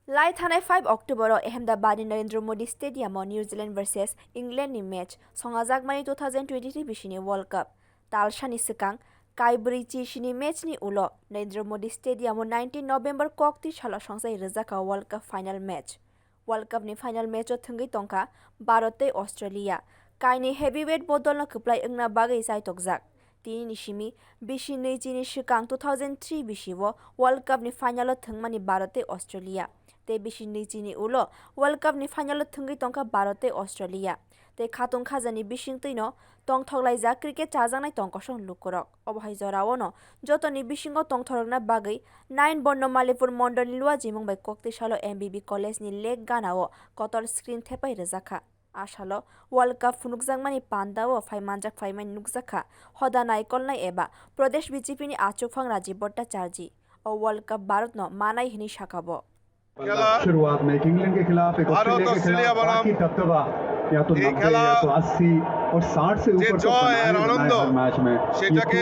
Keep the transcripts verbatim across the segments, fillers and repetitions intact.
Lai thanai five October o Ahmedabad ni Narendra Modi Stadium o New Zealand versus England ni match songajakmani two thousand twenty-three bisini World Cup. Talsani swkang kaibrwi chisini match ni ulo Narendra Modi Stadium o nineteen November koktwi salo songchai rwjakha World Cup final match. World Cup ni final match o thwngwi tongkha Bharat tei Australia. Kainwi heavyweight bodolno kwplai wngna bagwi chaitokjak. Tini ni simi bisi nwi chini swkang two thousand three bisi o World Cup ni final o thwngmani Bharat tei Australia. Tei bisi nwi chini ulo World Cup ni final o thwngwi tongkha Bharat tei Australia. Tei khatung khajani bisingtwino tongthoklaijak cricket chajaknai tongkosong lukurok. Obo hai joraono jotoni bisingo tongthorokna bagwi nine Borno Malipur mondolni luajimung bai koktwi salo M B B college ni lake gana o kotor screen thepai rwjakha. A salo World Cup phunukjakmani pandao phai manjak phaimani nukjakha hoda naikolnai eba Pradesh B J P ni achukphang Rajiv Bhattacharjee. O World Cup Bharatno manai hinwi sakha bo. খেলা শুরুয়াত মে ইংল্যান্ড কে খিলাফ এক ভারত অস্ট্রেলিয়া কে অস্ট্রেলিয়া খিলাফ বনাম বাকি দবদবা ইয়া তো এই নব্বই খেলা ইয়া তো আশি और साठ से যে ऊपर তো জয় আর আনন্দ সেটাকে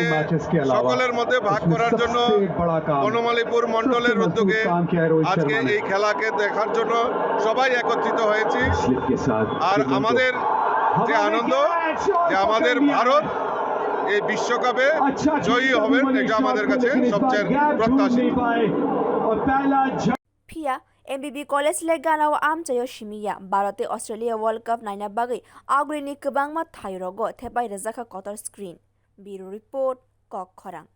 সকলের মধ্যে ভাগ করার জন্য বনমালীপুর মণ্ডলের উদ্যোগে আজকে এই খেলাকে দেখার জন্য সবাই একত্রিত হয়েছি। আর আমাদের যে আনন্দ, যে আমাদের ভারত এই বিশ্বকাপে জয়ী হবেন, এটা আমাদের কাছে সবচেয়ে প্রত্যাশিত। Phiya M B B college le gana o amchaio simiya Bharat tei Australia World Cup naina bagwi agrini kwbangma thairogo thepai rwjakha kotor screen. Bureau Report, Kok Khorang.